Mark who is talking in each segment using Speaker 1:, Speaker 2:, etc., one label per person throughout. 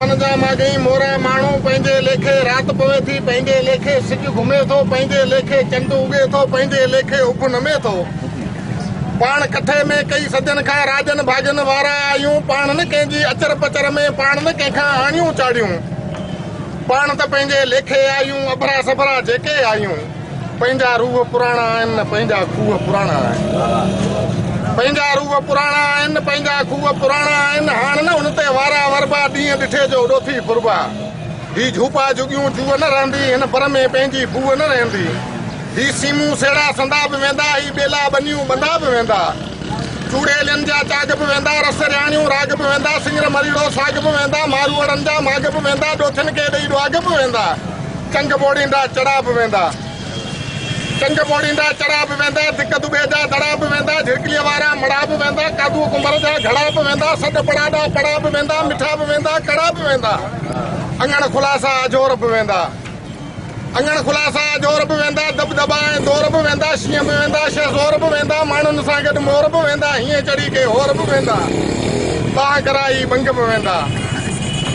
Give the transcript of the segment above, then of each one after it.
Speaker 1: من جا ماڳهين مورا ماڻهو، پنهنجي ليکي رات پوي ٿي، پنهنجي ليکي سج گهمي ٿو، پنهنجي ليکي چنڊ اڳي ٿو، پنهنجي ليکي اڀ نمي ٿو. پاڻ ڪٺي ۾ ڪئي صدين کان راڄن ڀاڳن وارا آهيون، پاڻ نه ڪنهن جي اچر پچر ۾، پاڻ نه ڪنهن کان آڻيون چاڙهيون. پاڻ ته پنهنجي ليکي آهيون، اڀرا سڀرا جيڪي آهيون. پنهنجا روح پراڻا آهن نه پنهنجا کوهه پراڻا آهن. پنهنجا روح پراڻا آهن نه پنهنجا کوهه پراڻا آهن. هاڻ نه ان تي وارا وربا، ڏينهن ڏٺي جو ڏوٿي ڦربا. هي جهوپا جهڳيون جوء نه رهندي، هن بر ۾ پنهنجي ڦوهه نه رهندي. هي سيمون سيڙا سندا به ويندا، هي ٻيلا ٻنيون ٻندا به ويندا. چوڙيلين جا چاڳ به ويندا، رس رياڻيون راڳ به ويندا، سڱر مريڙو ساڳ به ويندا، ماروئڙن جا ماڳ به ويندا، ڏوٿين کي ڏئي ڏهاڳ به ويندا، چنگ ٻوڙيندا چڙا به ويندا. چنگ ٻوڙيندا چڙا به ويندا، ڌڪ دٻي جا دڙا به ويندا، جهرڪليء وارا مڙها به ويندا، قادوء ڪنڀر جا گهڙا به ويندا، سڏ پڙاڏا پڙا به ويندا، مٺا به ويندا، ڪڙا به ويندا، اڱڻ خلاصا اجهور به ويندا. اڱڻ خلاصا اجهور به ويندا، دٻدٻا ۽ دور به ويندا، شينهن به ويندا، شهزور به ويندا، ماڻهن سان گڏ مور به ويندا، هينئين چڙهي ڪي هور به ويندا، ٻانهن ڪرائي ٻنگ به ويندا،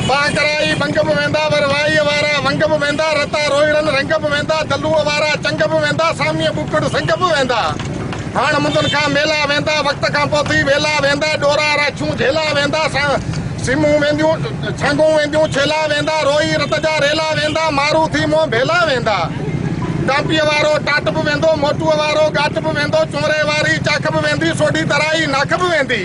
Speaker 1: ٻانهن ڪرائي ٻنگ به ويندا، ور وائيء وارا ونگ به ويندا، رتا روهيڙن رنگ به ويندا، دلوء وارا چنگ به ويندا، ساميء ٻوڪڙ سنگ به ويندا، هاڻ مندن کان ميلا ويندا، وقت کان پوء ٿي ويلا ويندا، ڏورا راڇون جهيلا ويندا، سيمون وينديون، ڇانگون وينديون، ڇيلا ويندا، روئي رت جا ريلا ويندا، مارو ٿي منهن ڀيلا ويندا. ٽامپيء وارو ٽاٽ به ويندو، موٽوء وارو ڳاٽ به ويندو، چونري واري چاک به ويندي، سوڍي ترائي ناک به ويندي،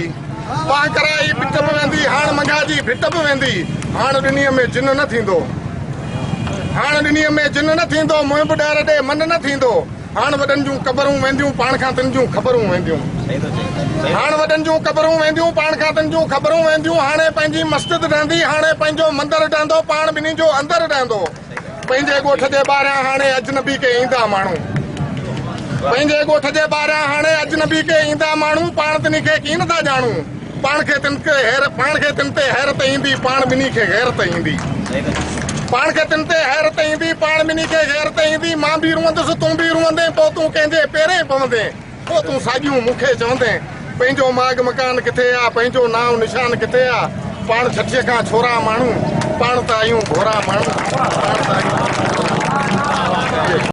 Speaker 1: پانهه ڪرائي پٽ به ويندي، هاڻ منگها جي ڀٽ به ويندي، هاڻ ڏنيء ۾ جن نه ٿيندو، هاڻ ڏنيء ۾ جن نه ٿيندو، منهن به ڏهر ڏي من نه ٿيندو. هاڻ وڏن جون قبرون وينديون، پاڻ کان تن جون خبرون وينديون. هاڻ وڏن جون قبرون وينديون، پاڻ کان تن جون خبرون وينديون. هاڻي پنهنجي مسجد ڊهندي، هاڻي پنهنجو مندر ڊهندو، پاڻ ٻنهي جو اندر ڊهندو. پنهنجي ڳوٺ جي ٻاهريان هاڻي اجنبي ڪي ايندا ماڻهو. پنهنجي ڳوٺ جي ٻاهريان هاڻي اجنبي ڪي ايندا ماڻهو، پاڻ تنهي کي ڪين ٿا ڄاڻون. پاڻ کي تن تي پاڻ کي تن تي حيرت ايندي، پاڻ ٻنهي کي غيرت ايندي. پاڻ کي تن تي حيرت ايندي، پاڻ ٻنهي کي غيرت ايندي. مان به روئندس، تون به روئندين، پوء تون ڪنهن جي پيرين پوندين، پوء تون ساڳيون مون کي چوندين. پنهنجو ماڳ مڪان ڪٿي آ، پنهنجو نانء نشان ڪٿي آ، پاڻ ڇٺيء کان ڇورا ماڻهو، پاڻ ته آهيون ڀورا ماڻهو، پاڻ ته آهيون ڀورا ماڻهو.